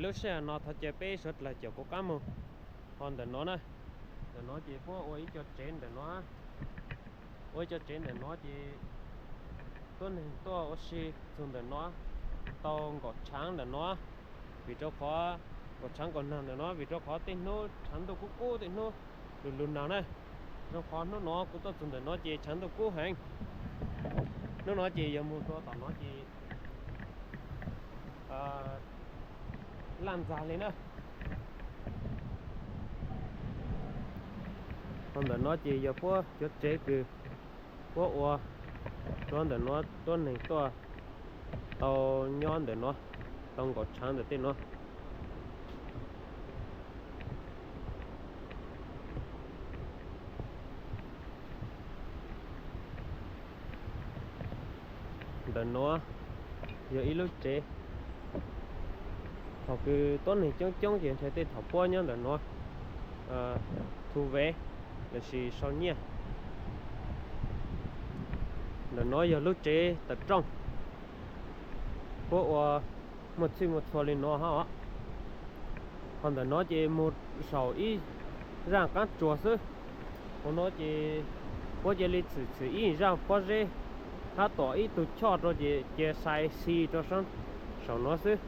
Lub sij hawm no thov caw peb suav dlawg caum kuv qab mus. Ho ntawm no na, ntawm no ces puab ua ib co tsev ntawm no, ua ib co tsev ntawm no ces tuab neeg tuaj ua si txug ntawm no tau nkaum tshaav ntawm no, vim rau qhov nkaum tshaav nkaum nag ntawm no, vim rau qhov tej hnub tshaav ntuj kub kub, tej hnub lug lug nag na. Zoo qhov hnub no kuv tuaj txug ntawm no ces tshaav ntuj kub heev. Hnub no ces yog mus rau tom no ces laj ntxag li na. Ho ntawm no ces yog puab cov tsev kws puab ua rua ntawm no, tuab neeg tuaj tau nyob ntawm no tau nkaum tshaav ntawm tej no. Ntawm no yog ib lub tsev, thaum kws tuab neeg coob coob ces ntshe tej thaum puab nyob ntawm no thu vev lossis sau nyiaj. Ntawm no yog lub tsev tawm rooj, puab ua muaj txhij muaj txhua li no hab. Ho ntawm no ces mus saum ib zaaj qaab tsuas xwb. Hauv no ces puab cia li txhwm txhwm ib zaaj pob zeb hab tom ib tug choj rua ces cia sai xi rua saum no xwb.